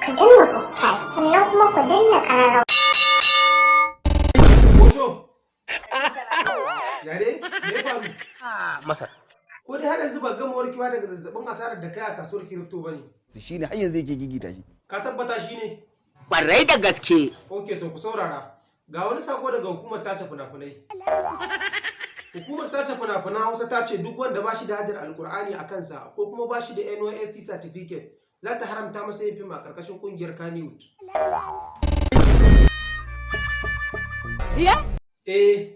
Ku danna subscribe, sannan kuma ku danna ƙararrawa. Bosho. Yare, me ya faru? Masar. Ko dai har yanzu ba gama warkewa daga zazzabin asarar da kai a kasuwar crypto bane? Shi ne har yanzu yake gigita shi. Ka tabbata shi ne? Kwarai da gaske. Ok, to ku saurara. Ga wani sako daga hukumar tace fina-finai. Hukumar tace fina-finan Hausa ta ce duk wanda ba shi da hajar Alkur'ani a kansa ko kuma ba shi da NYSC certificate, za ta haramta masa yin fim a ƙarƙashin ƙungiyar Kannywood. Eh.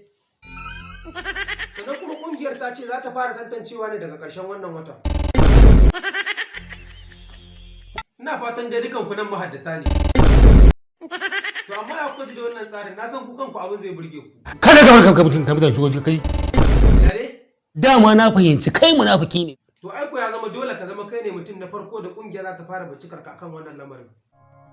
Sannan kuma ƙungiyar ta ce za ta fara tantancewa ne daga ƙarshen wannan watan. Ina fatan dai dukan ku nan mahaddata ne. To amma ya kuka ji da wannan tsarin? Na san ku kanku abin zai burge ku. Kada ka bar kanka mutum ka mutum shigo kai. Yare? Dama na fahimci kai munafiki ne. To aiko ya zama dole ka zama kai ne mutum na farko da kungiya za ta fara bincikar ka akan wannan lamarin.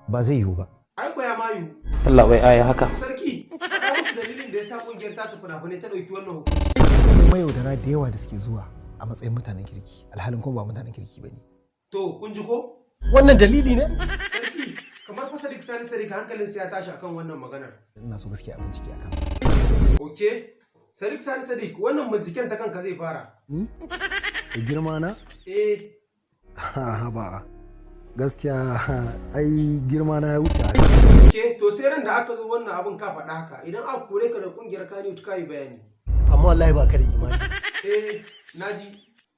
Ba zai yiwu ba. Aiko ya mayu. Allah bai aya haka. Sarki, faɗa musu dalilin da ya sa kungiyar ta ci fina-finai ta ɗauki wannan hukunci. Akwai mayaudara da yawa da suke zuwa a matsayin mutanen kirki, alhalin kuma ba mutanen kirki ba ne. To, kun ji ko? Wannan dalili ne. Sarki, kamar fa Sadiq Sani Sadiq hankalinsa ya tashi akan wannan maganar. Ina so gaskiya a bincike a kansa. Ok? Sadiq Sani Sadiq, wannan binciken ta kanka zai fara. Da girma na? Eh. Ba gaskiya, ai girma na ya wuce haka. Ok, to sai ran da aka zo wannan abin ka faɗa haka, idan aka kore ka da kungiyar Kannywood, ka yi bayani. Amma wallahi ba ka da imani. Eh, naji.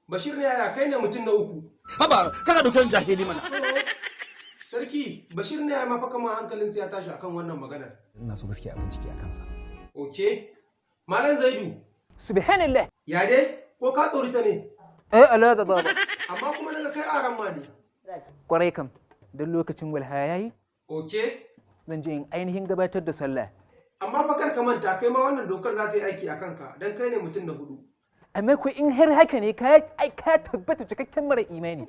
Bashir ne yaya, kai ne mutum na uku. Haba, kana dokan jahili mana. Sarki, Bashir ne ya mafa kama hankalinsa ya tashi akan wannan maganar. Ina so gaskiya a bincike a kansa. Ok. Malam Zaidu, Subhanallah. ya dai? Ko ka tsorita ne? Eh, Allah da baba. Amma kuma naga kai aran ma ne. Kwarai kam, don lokacin walha yayi, Ok. zan je in ainihin gabatar da sallah. Amma fa kar ka manta, kai ma wannan dokar za ta yi aiki a kanka, don kai ne mutum na hudu. Amma ko in har haka ne, ka ai ka tabbata cikakken mara imani.